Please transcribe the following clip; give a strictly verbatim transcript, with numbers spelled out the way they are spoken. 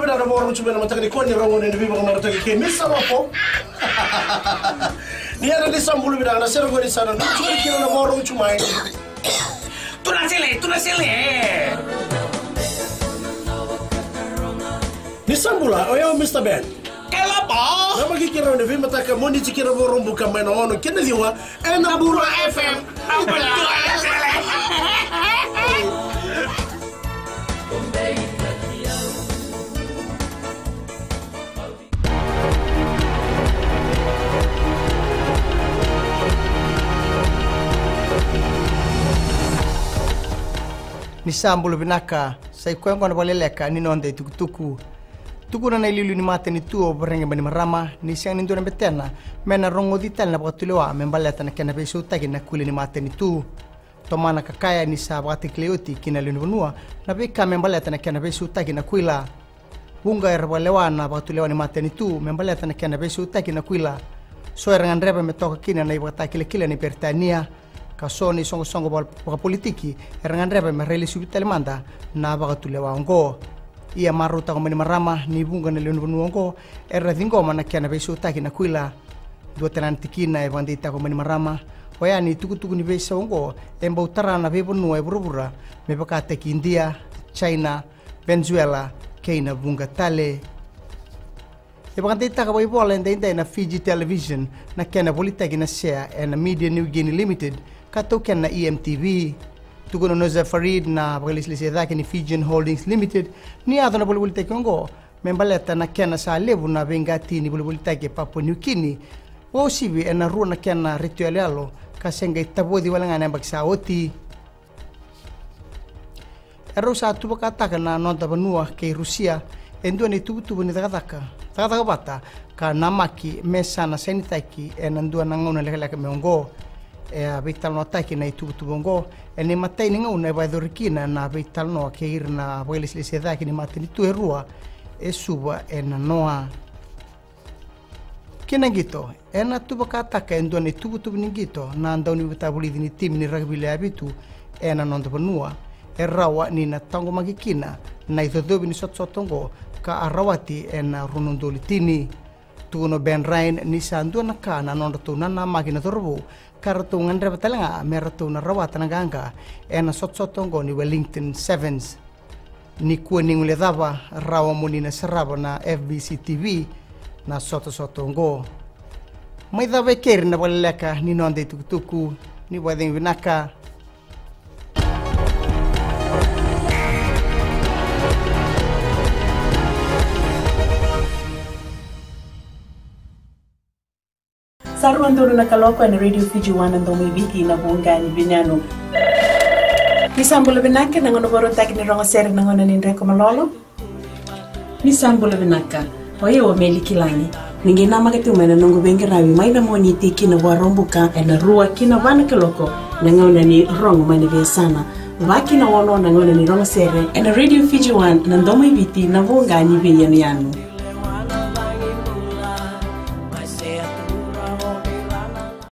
Na Vakaraubuka mai na mataka nikua ni rogo ni veivakamarautaki kei Misa Lopo. Ni yadra ni sa bula vinaka na sere qori sa na nucu kina na Vakaraubuka mai. Tuna sele, tuna sele. Ni sa bula, o yau Mista Ben. Kalaba. Na maki kira ni veimataka mo ni tikira Vakaraubuka mai na ono kina ciwa. Ena Bula F M. Ni sa bula vinaka, sa i koya gona vakaleleka ni noda itukutuku. Tukuna na iliuliu ni matanitu o Voreqe Bainimarama ni sega ni dua na betena me na rogoci tale na vakatulewa me baleta na kena veisautaki na kuila ni matanitu. Tomana ka kaya ni sa vakatakilai oti ki na lewe ni vanua na veika me baleta na kena veisautaki na kuila. Vuqa era vakalewa na vakatulewa ni matanitu me baleta na kena veisautaki na kuila. So era gadreva me toka kina na ivakatakilakila ni Peritania, ka so na isoqosoqo vaka-, vakapolitiki era gadreva me railesuvi tale mada na vakatulewa oqo. Ia marautaka o Bainimarama ni vuqa na lewe ni vanua oqo era ciqoma na kena veisautaki na kuila. Dua tale na tikina e vakadeitaka o Bainimarama, oya ni tukutuku ni veisau oqo e bau tara na veivanua e vuravura me vakataki Idia, China, Venezuela kei na vuqa tale. E vakadeitaka vakaivola edaidai na Fiji Television na kena volitaki na share ena Media New Guinea Limited ka taukena na E M T V. Tukuna o Noza Farid na vakalesilesi e cake ni Fijian Holdings Limited ni yaco na volivolitaki oqo me baleta na kena sa levu na veiqati ni volivolitaki e Papua New Guinea, vakauasivi ena rua na kena retio yaloyalo ka se qai tavoci wale ga ena yabaki sa oti. E rau sa tuvakataka na noda vanua kei Rusia e dua na ituvatuva ni cakacaka, cakacaka vata ka namaki me sa na sainitaki ena dua na gauna lekaleka me oqo. E a veitalanoataki na ituvatuva oqo ena imatai ni gauna e vakayacori kina na veitalanoa kei ira na vakalesilesi e cake ni matanitu e rua e Suva ena noa. Ki na qito, ena tuvakataka e dua na ituvatuva ni qito na dauniveivakavulici ni timi ni rakavi lewe vitu ena noda vanua, e rawa ni na taqomaki kina na icocovi ni sotasota oqo ka a rawati ena rua na udolu tini. Tukuna o Ben Ryan ni sa dua na ka na nodratou nanamaki na cauravou ka ratou gadreva tale ga me ratou na rawata na qaqa ena sotasota oqo ni Wellington Sevens. Ni kua ni guilecava, rawa mo ni na sarava na F B C T V na sotasota oqo. Mai cava e keri na vakaleleka ni noda itukutuku. Ni vakacegu vinaka. Sa rua donu na kaloko ena Radio Fiji One, na domo i Viti, na voqa ni veiyanuyanu. Ni sa bula vinaka, na gauna vakarautaki ni rogo sere, na gauna ni dreko malolo. Ni sa bula vinaka. O yau o Meli Kilagi. Ni qai namaka tu mai na noqu veiqaravi mai na Moniti ki na Vakaraubuka ena rua ki na va na kaloko, na gauna ni rogo mai na veiyasana. Va ki na ono na gauna ni rogo sere ena Radio Fiji One, na domo i Viti, na voqa ni veiyanuyanu.